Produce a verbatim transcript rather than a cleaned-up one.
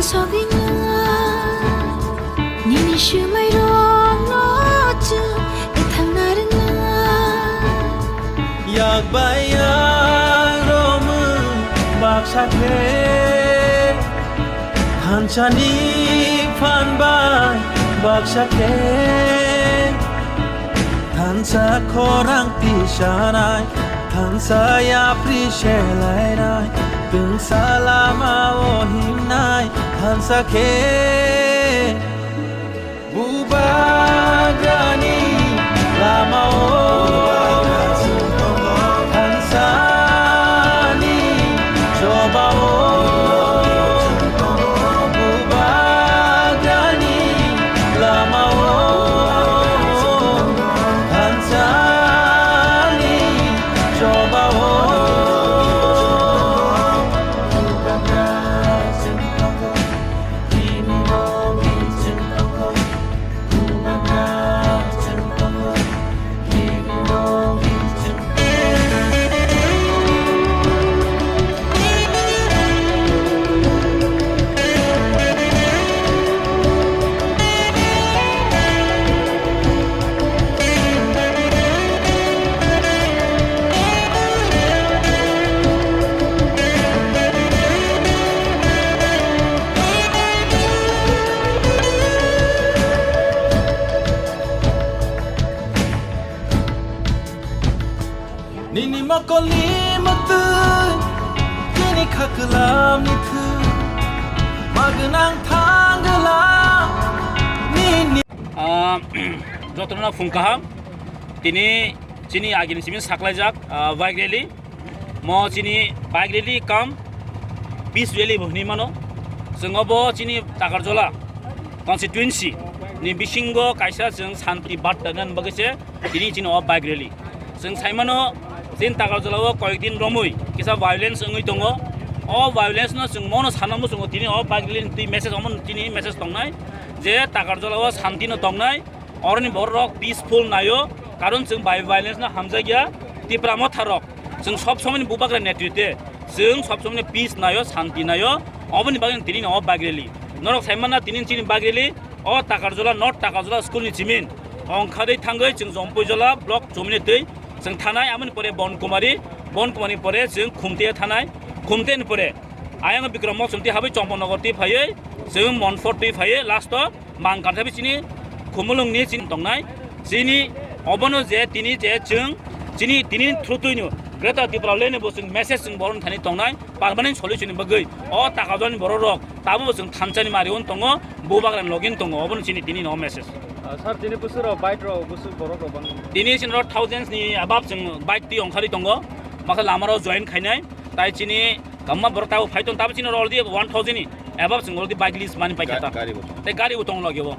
Sogwinai nini swmai rokno chwng ethangna rwngnai. Yak bai yak romwi baksa khe, thansani phan bai baksa khe, thansa khorang tisanai, thansa yapri selainai, twngsa lama o himnai, thansa khe. Bubagrani lama o thansani choba o, Bubagrani lama o thansani choba o. Nini mokolni mwtwi, nini khaklam ni thwi, magwnang thangla nini. Ah, jotono phung kaham. Tini chini agini simin saklaijak, ah, bike rally. Mo chini bike rally kam peace rally bo hwnwi mano. Chwng obo chini Takarjola constituency ni bisingo kaisa chwng santi barta nani bagwi se tini chini o bike rally. Chwng sai mano, chini Takarjola o koyek din romwi kisa violence wngwi tongo. O violence no chwng mono sana muchungo tini o bike rally ni twi message omo tini message tongnai je Takarjola o santi no tongnai. Oroni borok rok peaceful naio, karon chwng bai violence no hamjakya. Tipra motha rok chwng sob somoi ni bubagra netrite, chwng sob somoi ni peace naio, santi naio, oboni bagwi tini no o bike rally. Norok sai manna tini chini bike rally o Takarjola, North Takarjola school ni chimin ongkhadei thangwi chwng Jompuijola block chumni twi chwng thanai, amoni pore Bonkumari, Bonkumari pore chwng Khumte thanai, Khumte ni pore ayang Bikram Mok chwng twi habwi Chomponogo twi phaiwi chwng Monfort twi phaiwi last o Mangkar thabi chini khumulwng ni chini tongnai. Chini obono je tini je chwng chini tini through twi no Greater Tipraland ni bo chwng message chwng borok thani tongnai permanent solution ni bagwi. O Takarjolani borok rok tabo bo chwng thansa ni mari on tongo, bubagra ni login tongo, obono chini tini no message. Ah, sir, tini bwswk rok bike rok bwswk borok rok bang? Tini chini rok thousands ni above chwng bike twi ongkhari tongo, masa lama rok join khainai, tai chini Kamma borok tabo phai tong, tabo chini already one thousand ni above chwng already bike list mani paikha ta. Ga-, gari bo tong. Tei gari bo tong logi bo.